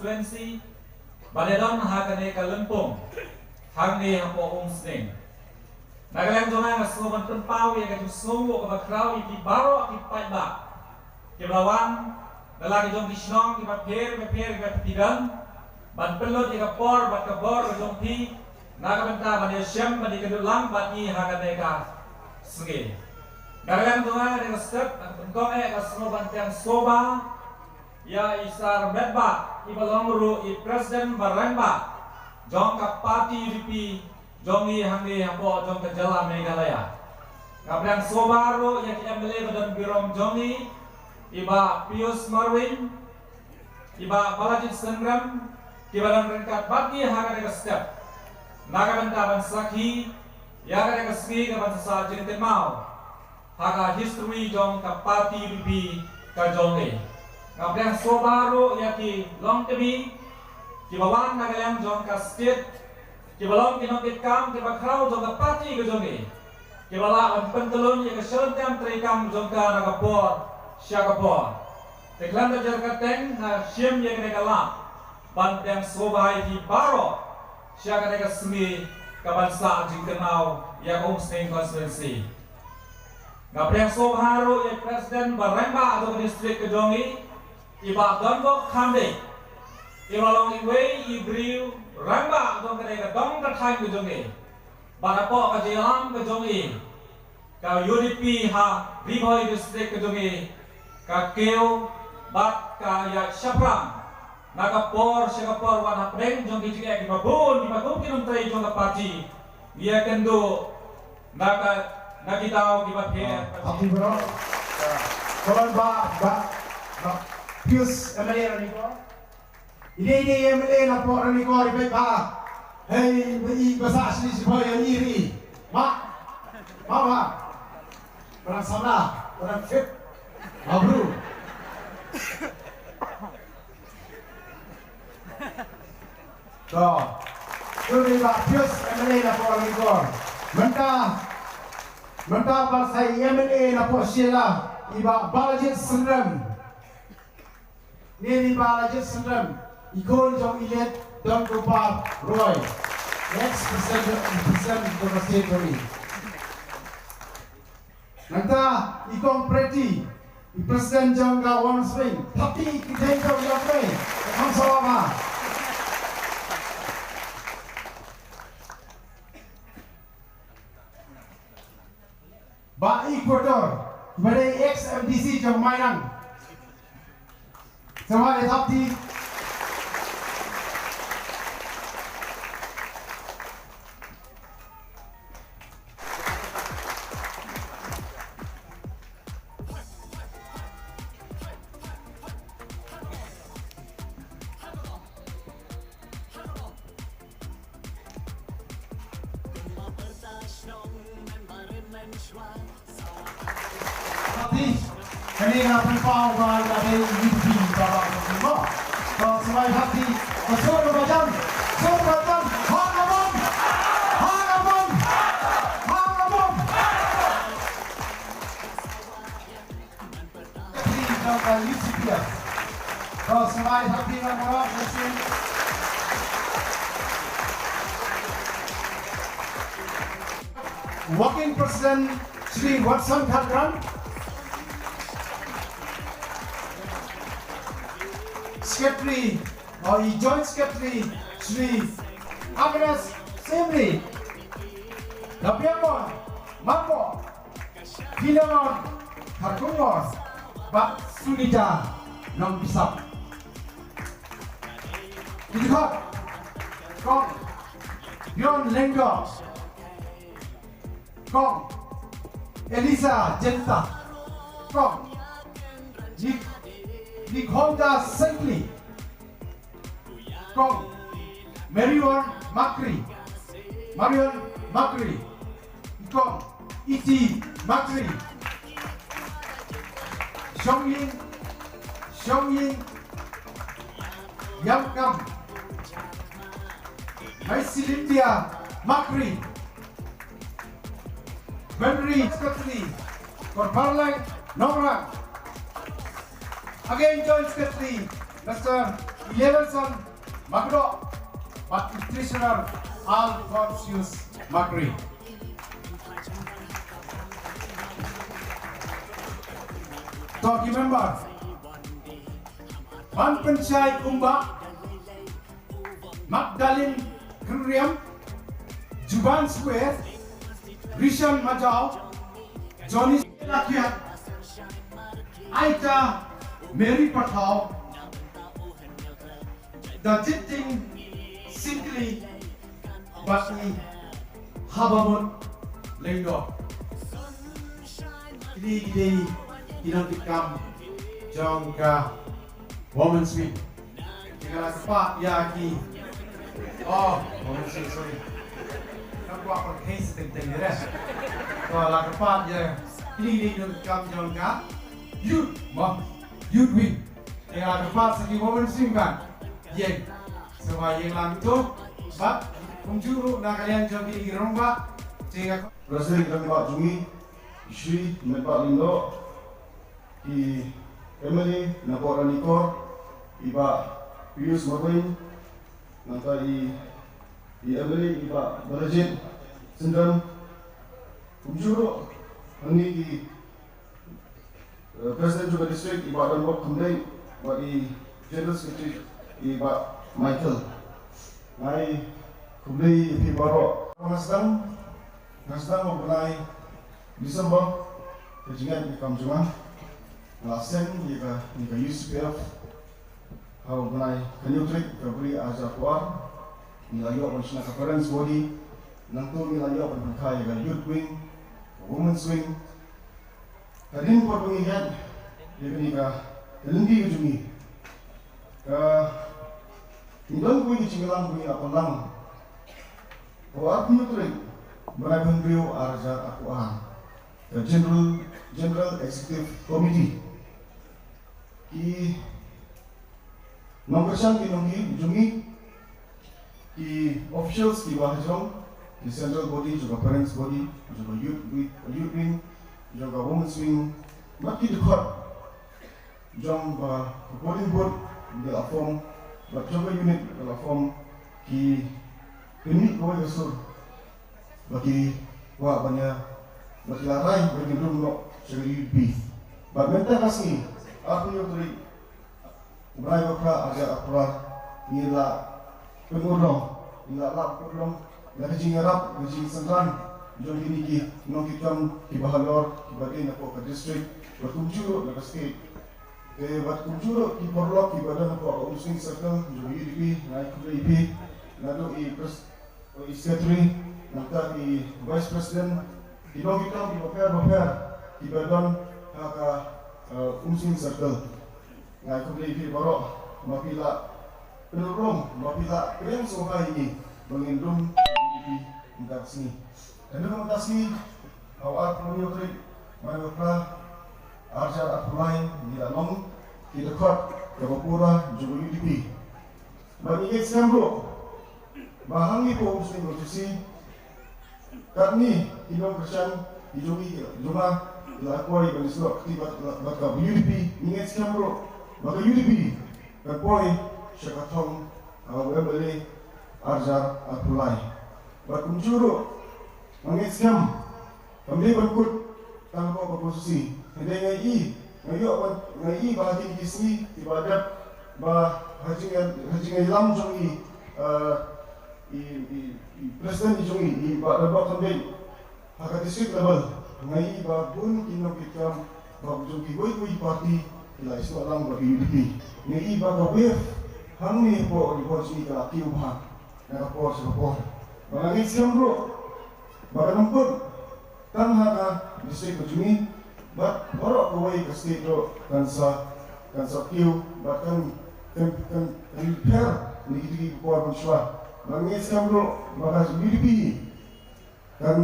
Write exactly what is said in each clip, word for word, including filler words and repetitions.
Constituency, ba la don ha kane ka lympung hangne hapoh Umsning. Na ka liang jong nga nga sngew ban pynpaw ïa ka jingsngewnguh kaba khraw ïa ki baroh ki paidbah kiba la wan na la ki jong ki shnong kiba pher bapher kiba phi don ban pynlut ïa ka por bad ka bor ka jong phi na ka bynta ban ïashem ban ïakynduh lang bad ngi ha kane ka sngi. Na ka liang jong nga kane ka step, nyngkong eh nga sngew ban pdiang sngewbha ïa i Sir Metbah, iba long ruh i President ba rangbah jong ka party U D P jong ngi hangne hapoh jong ka jylla Meghalaya. Nga pdiang sngewbha ruh ïa ki M L A ba don burom jong ngi, i Bah Pius Marwein, i Bah Balajied Synrem, kiba don ryngkat bad ngi ha kane ka step na ka bynta ban sakhi ïa kane ka sngi kaban sa sah jingkynmaw ha ka history jong ka party U D P ka jong ngi. Nga pdiang sngewbha ruh ïa ki longkmie kiba wan na ka liang jong ka state, kiba long ki nongkitkam kiba khraw jong ka party ka jong ngi, kiba lah ban pyntylun ïa ka shlem treikam jong ka na ka por sha ka por. Te khlem da jer kyrteng nga shim ïa kane ka lad ban pdiang sngewbha ïa phi baroh sha kane ka sngi kaban sah jingkynmaw ïa ka Umsning constituency. Nga pdiang sngewbha ruh ïa i President ba rangbah jong ka district ka jong ngi, i Bah Donbok Khamdei, iba long iwei i briew rangbah jong kane ka dong ka thaiñ ka jong ngi. Bad hapoh ka jingïalam ka jong i, ka U D P ha Ri Bhoi District ka jong i ka kiew bad ka ïaid shaphrang na ka por sha ka por wat hapdeng jong ki jingeh kiba bun kiba kum ki nongtrei jong ka party ngi ïakynduh na ka, na ki daw kiba pher. Happy bro. Kawan ba, ba, ba Pius M L A ni ko. Ine ine M L A na pok rani ko ri pek ba. Hei, ba i ba sa sini si boy ni ri. Ma. Ma ba. Pernah sana, pernah fit. Ma bro. To. Tu ni ba Pius M L A na pok rani ko. Menta. Menta ba sa M L A na pok sila. Iba Balajied Synrem. Ngi ni ba la jit syndon i khun jong i late Don Gopal Roy, ex president, president jong ka state jong i. Nangta i kong Pretty, i president jong ka Women's Wing, thati ki jeng jong i Wing, ka kham sawa ba. Ba Equator, ba dei ex M D C jong Mairang. Sngewbha ïa thap kti. Party, kane nga pynpaw ba ka dei U D P ba ba ba ba. To sngewbha ïa party, to sngewbha ïa party, sngewbha ïa party, ha ka bom, ha ka bom, ha ka bom. Secretary jong ka U C P F. Ko sngewbha ïa phi, Honorable President. Working President Shri Watson Kharkran. Secretary, or Joint Secretary Shri Agnes Syiemlieh. Dapiammon Marbok. Philemon Kharkongor bad Sunita Nongpynsap. Ki dkhot, Kong Bjorn Lyngdoh, Kong Elisa Jenta, Kong Nik-, Nikhonda Sengkli, Kong Marion Makri, Marion Makri, Kong Iti Makri, Shongying, Shongying Yamkam, Maisilindia Makri, Henry Secretary, Korparleng Nongrang. Again, Joint Secretary, Mister Levinson Makdoh, bad i Treasurer Alphonsus Makri. To ki member ban pynshai kumba Magdalene Kynriam, Juban Square, Rishan Majau, Johnny Lakiat, Aita Mary Pathau, da Jitting Singli, bad i Habamut Lyngdoh. Kine ki dei ki nongkitkam jong ka Women's Wing. Te nga la kyrpad ïa ki. Oh, Women's Wing, sorry. Nga kwah pyrkhei sa teng teng ïa re. Nga la kyrpad ïa kine ki dei ki nongkitkam jong ka Youth, mo, Youth Wing. Te nga la kyrpad sa ki Women's Wing ban ïeng. Sa ba ïeng lang to. Bad kumjuh ruh na ka liang jong kine ki rangbah. Te nga President rangbah jong ngi, Shri Metbah Lyngdoh, i M L A na Port Ranikor, i Bah Pius Marwein, nangta i, i M L A i Bah Balajied Sindram, kumjuh ruh hangne ki, eh, President jong ka District i Bah Donbok Khyndai, bad i General Secretary i Bah Michael. Nga ai khublei ïa phi baroh. Nga sdang, nga sdang ha u bnai December, ka jingngeit ka kam jong nga. Nga la seng ïa ka, ïa ka U C P F ha u bnai ka hynñiew tarik February arhajar arphew ar. Ngi la ïoh ban shna ka parents body, nangta ngi la ïoh ban pynkha ïa ka youth wing, ka women's wing. Hadien por ba ngi ïaid ïa kane ka lynti ka jong ngi, ka, ngi don kawei ka jingïalang ba ngi la pynlang. Ka arphew hynñiew tarik bnai ba hynriew arhajar arphew ar, ka General, General Executive Committee, ki nongkyrshan ki nongki jong ngi, ki officials kiba hajrong, ki central body jong ka parents body, jong ka youth wing, youth wing, jong ka women's wing, bad ki dkhot jong ka polling booth ngi la form, bad jong ka unit ngi la form, ki pynmih kawei ka sur ba ki kwah ban ïa, ba ki la rai ba kin rung noh sha ka U D P. Bad mynta ka sngi, arphew hynñiew tarik u bnai ba phra arhajar arphew ar, ngi la pynurlong, ngi la lah pynurlong da ka jingïarap, ka jingsynran jong kine ki nongkitkam kiba halor, kiba dei napoh ka district, bad kumjuh ruh na ka state. Te bad kumjuh ruh ki paralok kiba don hapoh ka Umsning Circle jong ka U D P, nga ai khublei ïa phi, naduh i pres-, i secretary, nangta i vice president, ki nongkitkam kiba pher bapher kiba don ha ka, eh, Umsning Circle. Nga ai khublei ïa phi baroh ba phi la pynurlong, ba phi la pynïasoh ïa ngi ba ngin rung ïa phi mynta ka sngi. Te naduh mynta ka sngi, ha u arphew hynñiew tarik bnai ba phra arhajar arphew lai, ngi la long ki dkhot kaba pura jong ka U D P. Bad ngi ngeit skhem ruh ba hangne hapoh Umsning constituency, katne ki nongkyrshan ki jong ngi, jong nga, ki la poi ban ïasyllok kti bad, bad ka U D P, ngi ngeit skhem ruh ba ka U D P kan poi sha ka thong, uh, U M L A arhajar arphew lai. Bad kumjuh ruh, nga ngeit skhem kam dei ban kut tang hapoh ka constituency. Hynrei nga i, nga ïoh ban, nga i ba ha kine ki sngi kiba dep, ba ha jing, ha jingïalam jong i, eh, i, i, i president i jong i, i Bah Donbok Khyndai, ha ka district level, nga i ba bun ki nongkitkam ba jong kiwei kiwei ki party ki la ïasoh lang bad ka U D P. Nga i ba ka wave hangne hapoh, hapoh jong ngi ka la kiew bha na ka por sha ka por. Ba nga ngeit skhem ruh ba kan ym kut tang ha ka district ka jong ngi, bad baroh kawei ka state ruh kan sa, kan sa kiew, bad kan, kan, kan, kan pher na kita ki por mynshuwa. Ba nga ngeit skhem ruh ba ka U D P kan,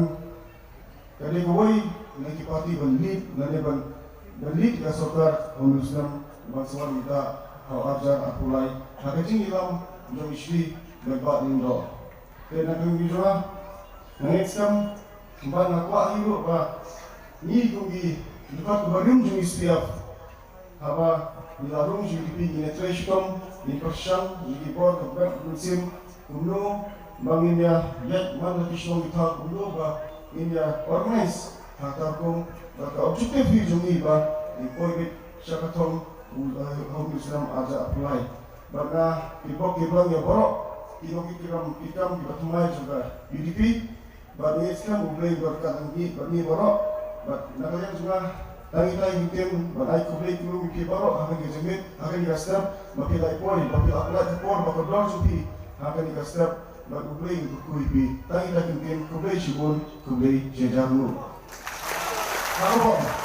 ka dei kawei na ki party ban lead, lane ban, ban lead ka sorkar ha une u snem ban sa wan mynta ha u arhajar arphew lai, ha ka jingïalam jong i Shri Metbah Lyngdoh. Te na ka liang jong nga, nga ngeit skhem, bad nga kwah hi ruh ba ngi kum ki dkhot kiba rim jong i C P F, Haba ngi la rung sha U D P, ngin ïa trei shitom, ngin pyrshang ïa ki bor ka bad mynsiem kumno ba ngin ïa ïaid man la ki shnong ki thaw, kumno ba ngin ïa organize ha ka kum, ba ka objective hi jong ngi ba ngin poi beit sha ka thong u, eh, Home Rule System ar hajar arphew lai. Bad na ki bok ki blang ïa baroh ki nongkitkam, ki kam kiba thymmai jong ka U D P. Bad ngi skhem U Blei un kyrkhu ïa ngi bad ngi baroh. Bad na ka liang jong nga, tang ita i ktien ban ai khublei kylluid ïa phi baroh ha kane ka jingmut, ha kane ka step, ba phi la poi, ba phi la pynlait ka por bad ka doh jong phi ha kane ka step. Bad U Blei un kyrkhu ïa phi. Tang ita i ktien, khublei shibun, khublei shihajar nguh. Ka bok.